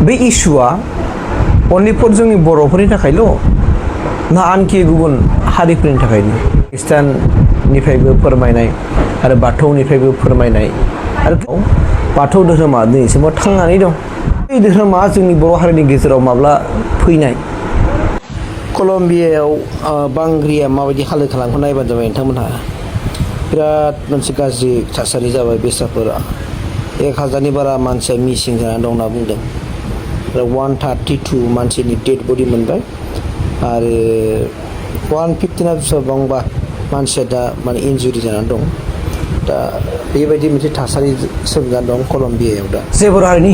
बे इस्युआ only four जोंनि बर'फोरनि थाखायल' ना आनखि गुबुन हारिफोरनि थाखायनो खृष्टाननिफ्रायबो फोरमायनाय आरो बाथौनिफ्रायबो फोरमायनाय आरो बाथौ धोरोमा दिनैसिमबो थांनानै दं। बे धोरोमा जोंनि बर' हारिनि गेजेराव माब्ला फैनाय कलम्बियायाव बांग्रिया माबायदि हालोद खालामखौ नायबानो जाबाय नोंथांमोनहा। बिराद मोनसे गाज्रि थासारि जाबाय बेसादफोरा 1000नि बारा मानसिया मिसिं जानानै दं होनना बुंदों आरो 132 मानसिनि डेड बडि मोनबाय आरो 115 बेसेबांबा मानसिया दा माने इन्जुरि जानानै दं। दा बेबायदि मोनसे थासारि सोमजिनानै दं कलम्बियायाव दा। जे बर' हारिनि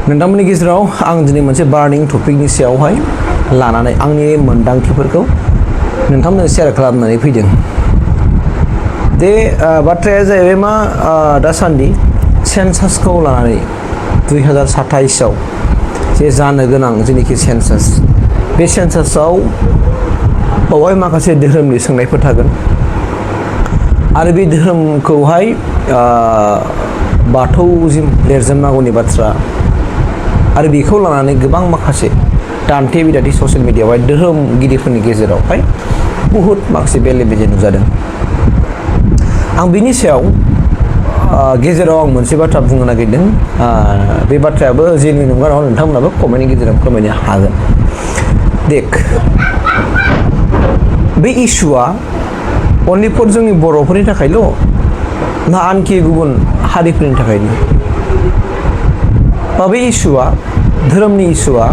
नोंथांमोननि गेजेराव आं दिनै मोनसे बार्निं टपिकनि सायावहाय लानानै आंनि मोनदांथिफोरखौ नोंथांमोननो शेयार खालामनानै फैदों। बे बाथ्राया जाहैबाय मा दासान्दि सेन्सासखौ लानानै 2027आव जे जानो गोनां जेनोखि सेन्सास, बे सेन्सासाव बावहाय माखासे धोरोमनि सोंनायफोर थागोन आरो बे धोरोमखौहाय बाथौसिम लिरजोबनांगौनि बाथ्रा आरो बेखौ लानानै गोबां माखासे दान्थे बिदान्थे ससियेल मिडियाआवहाय धोरोमगिरिफोरनि गेजेरावहाय बुहुत माखासे बेले बेजे नुजादों। आं बिनि सायाव गेजेराव आं मोनसे बाथ्रा बुंनो नागिरदों। बे बाथ्रायाबो जेनुइन नंगौ नङा नोंथांमोनाबो कमेन्टनि गेजेराव फोरमायनो हागोन। देख, बे इस्युआ अनलि फर जोंनि बर'फोरनि थाखायल' ना आनखि गुबुन हारिफोरनि थाखायनो बे इस्युआ धोरोमनि इस्युआ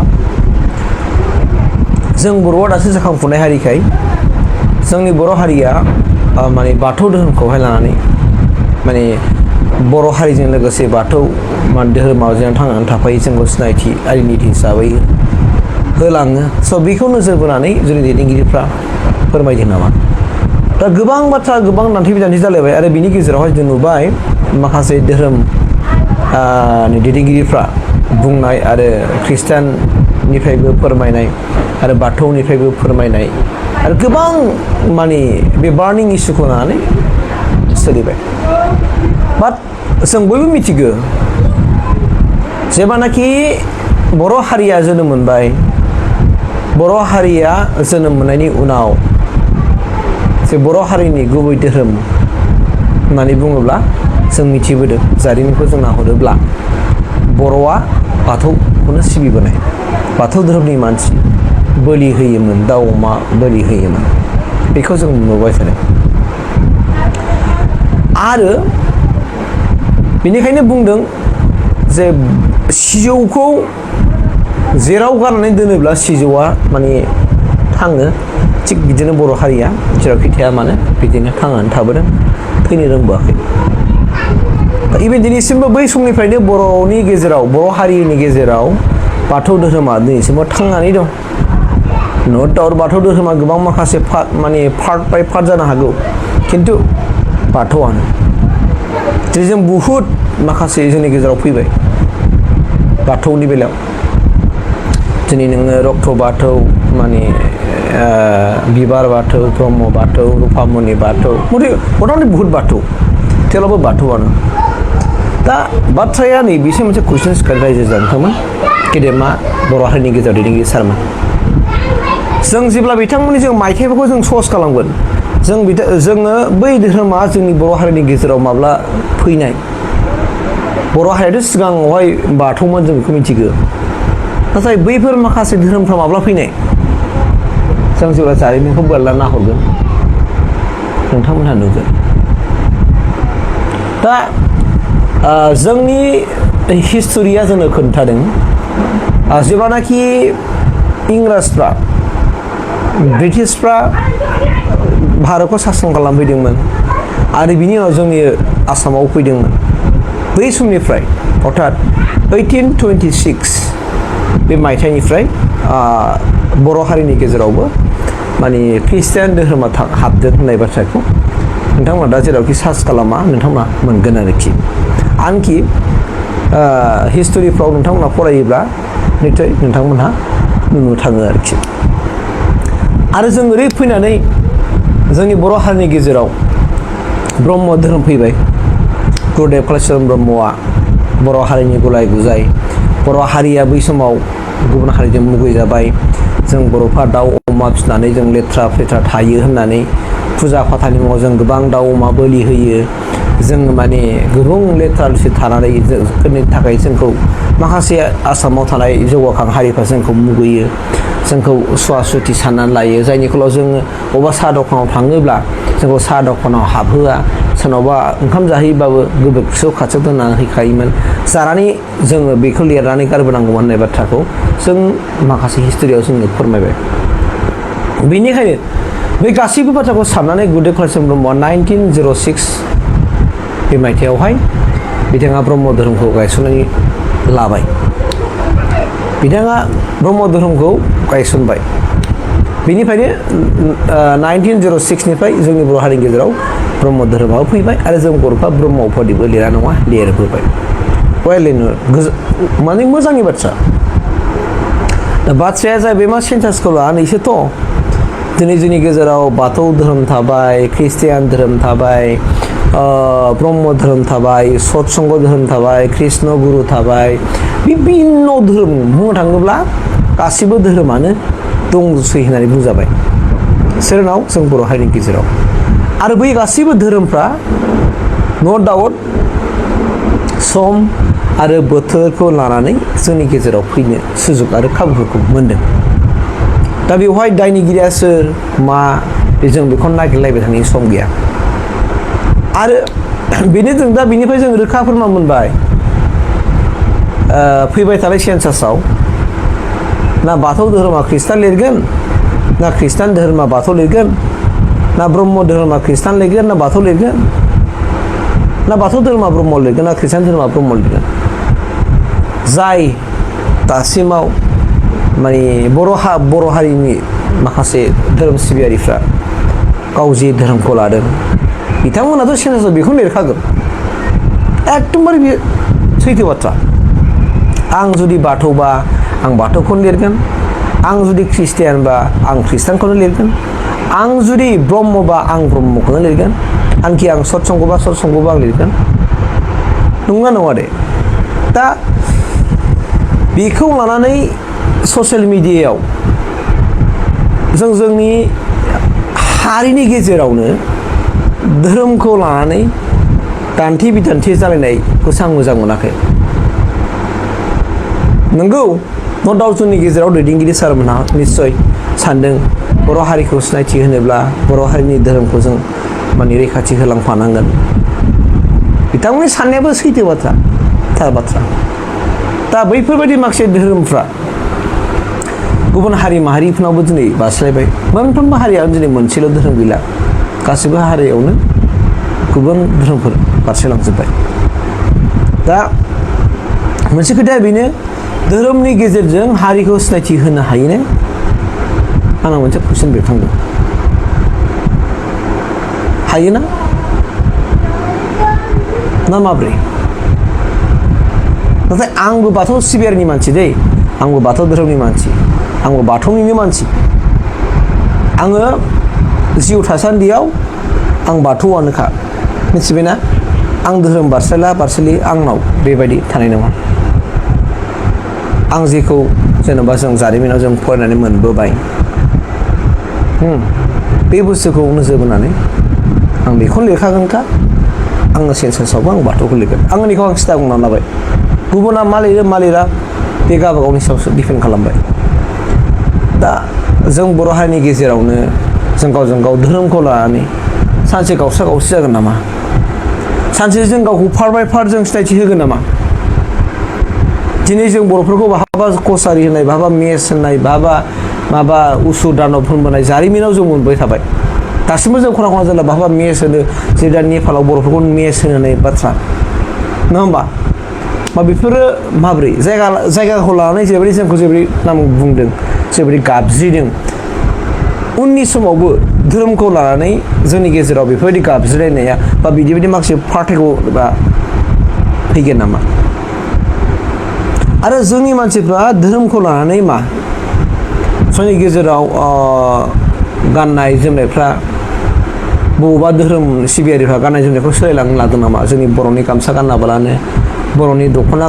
जों बर'आ दासो जाखांफुनाय हारिखाय जोंनि बर' हारिया माने बाथौ धोरोमखौहाय लानानै माने बर' हारिजों लोगोसे बाथौ धोरोमाव जों थांनानै थाफायो, जोंखौ सिनायथि आइडेन्टिटि हिसाबै होलाङो। स' बेखौ नोजोर बोनानै जोंनि दैदेनगिरिफ्रा फोरमायदों नामा। दा गोबां बाथ्रा गोबां दान्थे बिदान्थे जालायबाय आरो बिनि गेजेरावहाय जों नुबाय माखासे धोरोम दैदेनगिरिफ्रा बुंनाय आरो खृष्टाननिफ्रायबो फोरमायनाय आरो बाथौनिफ्रायबो फोरमायनाय आरो गोबां माने बे बार्निं इस्युखौ लानानै सोलिबाय। बाट जों बयबो मिथिगौ जेब्लानाखि बर' हारिया जोनोम मोनबाय, बर' हारिया जोनोम मोननायनि उनाव जे बर' हारिनि गुबै धोरोम होननानै बुङोब्ला जों मिथिबोदों, जारिमिनखौ जों नाहरोब्ला बर'आ बाथौखौनो सिबिबोनाय, बाथौ धोरोमनि मानसि, बोलि होयोमोन, दाउ अमा बोलि होयोमोन, बेखौ जों नुबाय थादों। आरो बेनिखायनो बुंदों जे सिजौखौ जेराव गारनानै दोनोब्ला सिजौआ माने थाङो, थिग बिदिनो बर' हारिया जेरावखि थाया मानो बिदिनो थांनानै थाबोदों, थैनो रोंबोआखै। दा इभेन दिनैसिमबो बै समनिफ्रायनो बर'नि गेजेराव, बर' हारिनि गेजेराव बाथौ धोरोमा दिनैसिमबो थांनानै दं। नो डाउट बाथौ धोरोमा गोबां माखासे माने पार्ट बाय पार्ट जानो हागौ, खिन्थु बाथौआनो जे जों बुहुद माखासे जोंनि गेजेराव फैबाय बाथौनि बेलायाव। दिनै नोङो रक्त बाथौ, माने बिबार बाथौ, ब्रह्म बाथौ, रुफामनि बाथौ, मथामथि बुहुद बाथौ, थेवब्लाबो बाथौआनो। दा बाथ्राया नैबेसो मोनसे कुइसन सिखारो रायजो जादोंमोन गेदेमा बर' हारिनि गेजेराव दैदेनगिरि सारमोन। जों जेब्ला बिथांमोननि जों मायथाइफोरखौ जों सर्स खालामगोन, जोङो बै धोरोमा जोंनि बर' हारिनि गेजेराव माब्ला फैनाय। बर' हारियाथ' सिगाङावहाय बाथौमोन, जों बेखौ मिथिगौ। नाथाय बैफोर माखासे धोरोमफ्रा माब्ला फैनाय, जों जेब्ला जारिमिनखौ बोरला नाहरगोन नोंथांमोनहा नुगोन। दा जोंनि हिस्ट'रिया जोंनो खोन्थादों जेब्लानाखि इंराजफ्रा, ब्रिटिशफ्रा भारतखौ सासन खालामफैदोंमोन आरो बिनि उनाव जोंनि आसामाव फैदोंमोन, बै समनिफ्राय अर्थात 1826 बे मायथाइनिफ्राय बर' हारिनि गेजेरावबो माने खृष्टान धोरोमा हाबदों होननाय बाथ्राखौ नोंथांमोना दा जेरावखि सार्च खालामा नोंथांमोना मोनगोन आरोखि। आनखि हिस्ट'रिफ्राव नोंथांमोना फरायोब्ला निथय नोंथांमोनहा नुनो थाङो आरोखि। आरो जों ओरै फैनानै जोंनि बर' हारिनि गेजेराव ब्रह्म धोरोम फैबाय। गुरुदेव कालिचरण ब्रह्मआ बर' हारिनि गुलाय गुजाय बर' हारिया बै समाव गुबुन हारिजों मुगैजाबाय जों बर'फ्रा दाउ अमा फिसिनानै जों लेथ्रा फेथ्रा थायो होननानै फुजा फाथालनि मुङाव जों गोबां दाउ अमा बोलि होयो जों माने गोबां लेथ्रा लुसि थानानै जोंनि थाखाय जोंखौ माखासे आसामाव थानाय जौगाखां हारिफ्रा जोंखौ मुगैयो जोंखौ सुवा सुथि साननानै लायो जायनि फलाव जोङो बबेबा साहा दखानाव थाङोब्ला जोंखौ साहा दखानाव हाबहोआ सोरनावबा ओंखाम जाहैबाबो गोबोरखियाव खाथियाव दोननानै हैखायोमोन जानानै जोङो बेखौ लिरनानै गारबोनांगौमोन होननाय बाथ्राखौ जों माखासे हिस्ट'रियाव जोंनो फोरमायबाय बेनिखायनो बे गासैबो बाथ्राखौ साननानै गुरुदेव कालिचरन ब्रह्मआ 1906 बे मायथाइयावहाय बिथाङा ब्रह्म धोरोमखौ गायसननानै लाबाय बिथाङा ब्रह्म धोरोमखौ गायसनबाय बेनिफ्रायनो 1906 निफ्राय जोंनि बर' हारिनि गेजेराव ब्रह्म धोरोमाबो फैबाय आरो जों बर'फ्रा ब्रह्म उपाधिबो लिरा नङा लिरबोबाय माने मोजांनि बाथ्रा दा बाथ्राया जाहैबाय मा सेन्सासखौ लानानैसोथ' दिनै जोंनि गेजेराव बाथौ धोरोम थाबाय ख्रिस्टियान धोरोम थाबाय ब्रह्म धोरोम थाबाय सतसंग धोरोम थाबाय कृष्ण गुरु थाबाय बिभिन्न धोरोम बुंनो थाङोब्ला गासिबो धोरोमानो दंसै होननानै बुंजाबाय सोरनाव जों बर' हारिनि गेजेराव आरो बै गासैबो धोरोमफ्रा नो डाउट सम आरो बोथोरखौ लानानै जोंनि गेजेराव फैनो सुजुग आरो खाबुफोरखौ मोनदों दा बेवहाय दायनिगिरिया सोर मा जों बेखौ नागिरलायबाय थानायनि सम गैया आरो बेनो जों दा बेनिफ्राय जों रोखा फोरमान मोनबाय फैबाय थानाय सेन्सासाव ना बाथौ धोरोमा ख्रिस्टान लिरगोन ना ख्रिस्टान धोरोमा बाथौ लिरगोन ना ब्रह्म धोरोमा ख्रिस्टान लिरगोन ना बाथौ लिरगोन ना बाथौ धोरोमा ब्रह्म लिरगोन ना ख्रिस्टान धोरोमा ब्रह्म लिरगोन जाय दासिमाव माने बर' हारिनि माखासे धोरोम सिबियारिफ्रा गाव जे धोरोमखौ लादों बिथांमोनाथ' सेन्सासाव बेखौनो लिरखागोन एकदमबारे बे सैथो बाथ्रा आं जुदि बाथौबा आं बाथौखौनो लिरगोन आं जुदि ख्रिस्टियानबा आं ख्रिस्टानखौनो लिरगोन आं जुदि ब्रह्मबा आं ब्रह्मखौनो लिरगोन आंखि आं सतसंगबा सतसंगबा आं लिरगोन नंगौना नङा दे दा बेखौ लानानै ससियेल मिडियायाव जों जोंनि हारिनि गेजेरावनो धोरोमखौ लानानै दान्थे बिदान्थे जालायनायखौसो आं मोजां मोनाखै नंगौ न' डाउट जोंनि गेजेराव दैदेनगिरि सारमोनहा निस्सय सानदों बर' हारिखौ सिनायथि होनोब्ला बर' हारिनि धोरोमखौ जों माने रैखाथि होलांफानांगोन बिथांमोननि साननायाबो सैथो बाथ्रा थार बाथ्रा दा बैफोरबायदि माखासे धोरोमफ्रा गुबुन हारि माहारिफोरनावबो दिनै बास्लायबाय मोनफ्रोमबो हारियावनो दिनै मोनसेल' धोरोम गैला गासिबो हारियावनो गुबुन धोरोमफोर बारस्लायलांजोब्बाय दा मोनसे खोथाया बेनो धोरोमनि गेजेरजों हारिखौ सिनायथि होनो हायोना आंनाव मोनसे कुइसन बेरखांदों हायोना ना माब्रै नाथाय आंबो बाथौ सिबियारिनि मानसि दै आंबो बाथौ धोरोमनि मानसि आंबो बाथौनिनो मानसि आङो जिउ थासान्दियाव आं बाथौआनोखा मिथिबायना आं धोरोम बारस्लायलि आंनाव बेबायदि थानाय नङा आं जेखौ जेनेबा जों जारिमिनाव जों फरायनानै मोनबोबाय बे बुस्थुखौ नोजोर बोनानै आं बेखौनो लिरखागोनखा आङो सेन्सासावबो आं बाथौखौ लिरगोन आंनिखौ आं सिदा बुंनानै लाबाय गुबुना मा लिरो मा लिरा बे गावबा गावनि सायावसो डिपेन्ड खालामबाय दा जों बर' हारिनि गेजेरावनो जों गावजों गाव धोरोमखौ लानानै सानसे गावसा गावसि जागोन नामा सानसे जों गावखौ फार बाय फार जों सिनायथि होगोन नामा दिनै जों बर'फोरखौ बहाबा कसारि होननाय बहाबा मेस होननाय बहाबा माबा उसुर दानब होनबोनाय जारिमिनाव जों मोनबाय थाबाय दासिमबो जों खना खना जायगा बहाबा मेस होनो जे दा नेपालाव बर'फोरखौ मेस होननाय बाथ्रा नङा होमबा मा बेफोरो माब्रै जायगाखौ लानानै जेरैबायदि जोंखौ जेरैबायदि नाम बुंदों जेरैबायदि गाबज्रिदों उननि समावबो धोरोमखौ लानानै जोंनि गेजेराव बेफोरबायदि गाबज्रिलायनाया बा बिदि माखासे पार्टिखौ बा फैगोन नामा आरो जोंनि मानसिफ्रा धोरोमखौ लानानै मा जोंनि गेजेराव गाननाय जोमनायफ्रा बबेबा धोरोम सिबियारिफ्रा गाननाय जोमनायखौ सोलायलांनो लादों नामा जोंनि बर'नि गामसा गानाबालानो बर'नि दख'ना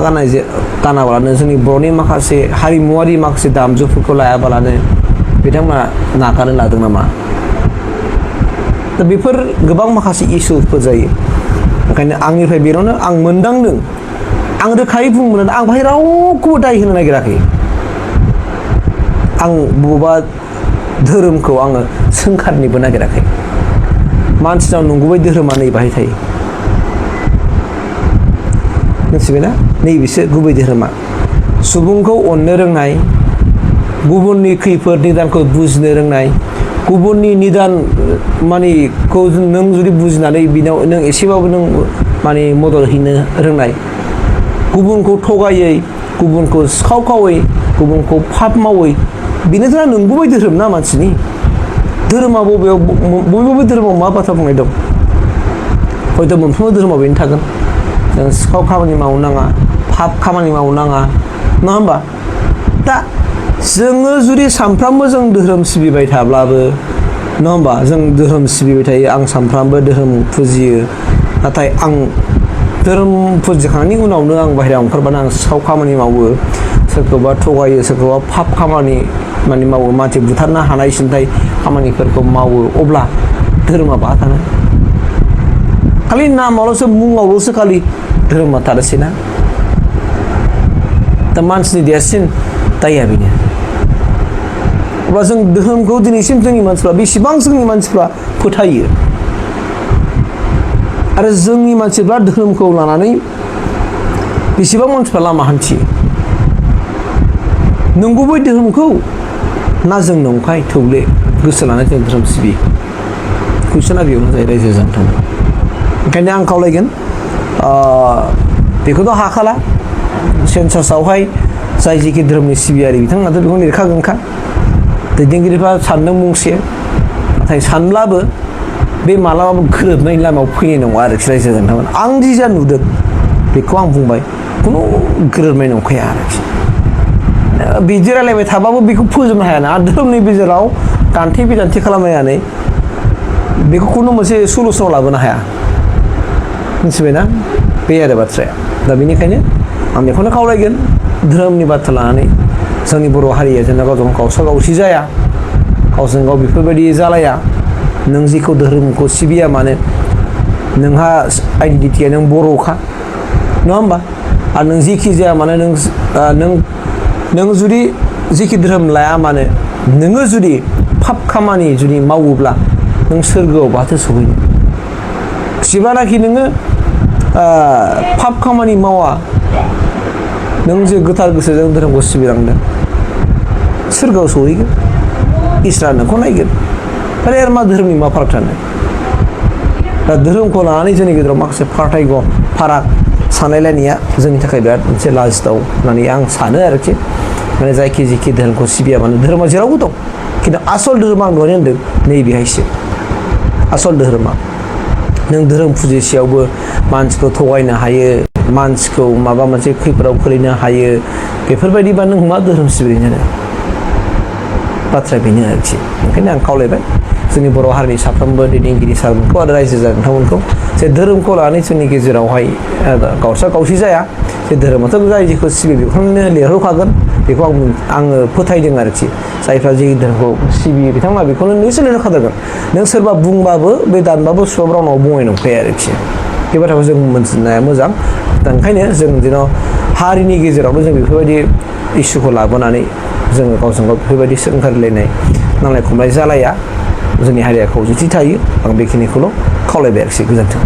गानाबालानो जोंनि बर'नि माखासे हारिमुवारि माखासे दामजुफोरखौ लायाबालानो बिथांमोना नागारनो लादों नामा दा बेफोर गोबां माखासे इसुफोर जायो ओंखायनो आंनिफ्राय बेयावनो आं मोनदांदों आं रोखायै बुंनो आं बाहाय रावखौबो दाय होनो नागिराखै आं बबेबा धोरोमखौ आङो सोंखारनोबो नागिराखै मानसिनाव नंगुबै धोरोमा नै बाहाय थायो मिथिबायना नैबेसो गुबै धोरोमा सुबुंखौ अननो रोंनाय गुबुननि खैफोद निदानखौ बुजिनो रोंनाय गुबुननि निदान मानेखौ नों जुदि बुजिनानै बिनाव नों एसेबाबो नों माने मदद हैनो रोंनाय गुबुनखौ थगायै गुबुनखौ सिखाव खावै गुबुनखौ पाप मावै बेनोथ' नंगुबै धोरोम ना मानसिनि धोरोमा बबे धोरोमाव मा बाथ्रा बुंनाय दं हयथ' मोनफ्रोमबो धोरोमाव बेनो थागोन जों सिखाव खामानि मावनो नाङा पाप खामानि मावनो नाङा नङा होमबा दा जोङो जुदि सानफ्रामबो जों धोरोम सिबिबाय थाब्लाबो नङा होमबा जों धोरोम सिबिबाय थायो आं सानफ्रामबो धोरोम फुजियो नाथाय आं धोरोम फुजिखांनायनि उनावनो आं बाहेरायाव ओंखारबानो आं सिखाव खामानि मावो सोरखौबा थगायो सोरखौबा पाप खामानि मावो मानसि बुथारनो हानाय सिन्थाय खामानिफोरखौ मावो अब्ला धोरोमा बहा थानो खालि नामावल'सो मुङावल'सो खालि धोरोमा थादोंसै ना दा मानसिनि देरसिन दाया बेनो अब्ला जों धोरोमखौ दिनैसिम जोंनि मानसिफ्रा बेसेबां जोंनि मानसिफ्रा फोथायो आरो जोंनि मानसिफ्रा धोरोमखौ लानानै बेसेबां मानसिफ्रा लामा हान्थियो नंगुबै धोरोमखौ ना जों नंखाय थौले गोसो लानानै जों धोरोम सिबियो कुइसना बेयावनो जायो रायजो जानो ओंखायनो आं खावलायगोन बेखौथ' हाखाला सेन्सासावहाय जाय जेखि धोरोमनि सिबियारि बिथांमोनाथ' बेखौ लिरखागोनखा दैदेनगिरिफ्रा सानदों मुंसे नाथाय सानब्लाबो बे मालाबाबो गोरोबनायनि लामायाव फैनाय नङा आरोखि रायजो जानो आं जि जा नुदों बेखौ आं बुंबाय खुनु गोरोबनाय नंखाया आरोखि बिदि रायलायबाय थाबाबो बेखौ फोजोबनो हायाना धोरोमनि गेजेराव दान्थे बिदान्थे खालामनानै बेखौ खुनु मोनसे सलुसनाव लाबोनो हाया मिथिबायना बे आरो बाथ्राया दा बेनिखायनो आं बेखौनो खावलायगोन धोरोमनि बाथ्रा लानानै जोंनि बर' हारिया जेनेबा गावजों गाव गावसा गावसि जाया गावजों गाव बेफोरबायदि जालाया नों जिखौ धोरोमखौ सिबिया मानो नोंहा आइडेन्टिटिया नों बर'खा नङा होमबा आरो नों जिखि जाया मानो नों जुदि जिखि धोरोम लाया मानो नोङो जुदि पाप खामानि जुदि मावोब्ला नों सोरगोआव बाथो सहैनो जेब्लानाखि नोङो पाप खामानि मावा नों जे गोथार गोसोजों धोरोमखौ सिबिलांदों सोरगोआव सहैगोन इसोरा नोंखौ नायगोन आरो मा धोरोमनि मा फाराग थानो दा धोरोमखौ लानानै जोंनि गेजेराव माखासे फाराग सानलायलायनाया जोंनि थाखाय बिराद मोनसे लाजिथाव होननानै आं सानो आरोखि माने जायखि जेखि धोरोमखौ सिबिया मानो धोरोमा जेरावबो दं खिन्थु आसल धोरोमा आं दहायनो होनदों नैबेहायसो आसल धोरोमा नों धोरोम फुजिसेयावबो मानसिखौ थगायनो हायो मानसिखौ माबा मोनसे खैफोदाव खोलैनो हायो बेफोरबायदिबा नों मा धोरोम सिबिनो बाथ्राया बेनो आरोखि ओंखायनो आं खावलायबाय जोंनि बर' हारिनि साफ्रोमबो दैदेनगिरि सारमोनखौ आरो रायजो जाग्रामोनखौ जे धोरोमखौ लानानै जोंनि गेजेरावहाय गावसा गावसि जाया जे धोरोमाथ' जाय जेखौ सिबियो बेखौनो लिरहोखागोन बेखौ आङो फोथायदों आरोखि जायफ्रा जे धोरोमखौ सिबियो बिथांमोना बेखौनो निसय लिरहोखादों नों सोरबा बुंबाबो बे दानबाबो सुबाबो रावनाव बुंनाय नंखाया आरोखि बे बाथ्राखौ जों मोनथिनाया मोजां दा ओंखायनो जों जेन' हारिनि गेजेरावनो जों बेफोरबायदि इसुखौ लाबोनानै जोङो गावजों गाव बेफोरबायदि सोंखारिलायनाय नांलाय खमलाय जालाया जोंनि हारिया खौसेथि थायो आं बेखिनिखौल' खावलायबाय आरोखि गोजोन्थों